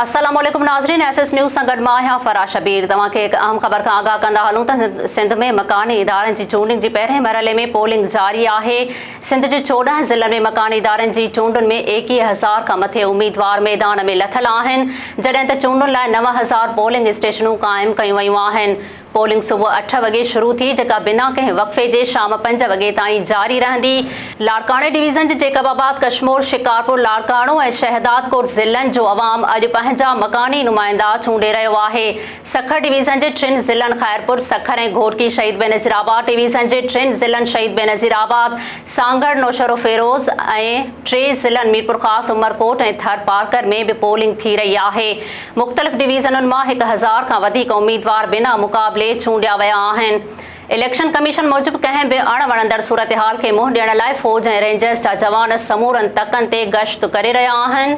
السلام عليڪم ناظرين ايس ايس نيوز سان گڏ مان آهيان فرح شبير توهان کي هڪ اهم خبر کان آگاهه ڪندا هلون ته سنڌ ۾ مڪاني ادارن جي چونڊن جي پهرين مرحلي ۾ پولنگ جاري آهي سنڌ جي 14 ضلعن ۾ مڪاني ادارن جي چونڊن ۾ 21 هزار کان مٿي اميدوار ميدان ۾ لٿل آهن جڏهن ته چونڊن لاء 9000 پولنگ اسٽيشنون قائم ڪيون ويون آهن پولنگ صبح اٺ وڳي شروع ٿي جيڪا بنا ڪنهن وقفي جي شام پنج وڳي تائين جاري رهندي. لاڙڪاڻي ڊويزن جي جيڪب آباد، ڪشمور، شڪارپور، لاڙڪاڻو ۽ شهدادڪوٽ ضلعن جو عوام اڄ پنهنجا مڪاني نمائندا چونڊي رهيو آهي. سکر ڊويزن جي ٽن ضلعن خيرپور، سکر ۽ گهوٽڪي، شهيد بينظير آباد ڊويزن جي ٽن ضلعن شهيد بينظير آباد، سانگهڙ، نوشهروفيروز ۽ ٽي ضلعن ميرپورخاص، عمرڪوٽ ۽ ٿرپارڪر ۾ به پولنگ ٿي رهي آهي. مختلف ڊويزنن مان 1000 کان وڌيڪ اميدوار بنا مقابلي چونڊيا ويا آهن. اليڪشن ڪميشن موجب ڪنهن به اڻ وڻندڙ صورتحال کي منهن ڏيڻ لاء فوج ۽ رينجرز جا جوان سمورن تڪن تي گشت ڪري رهيا آهن.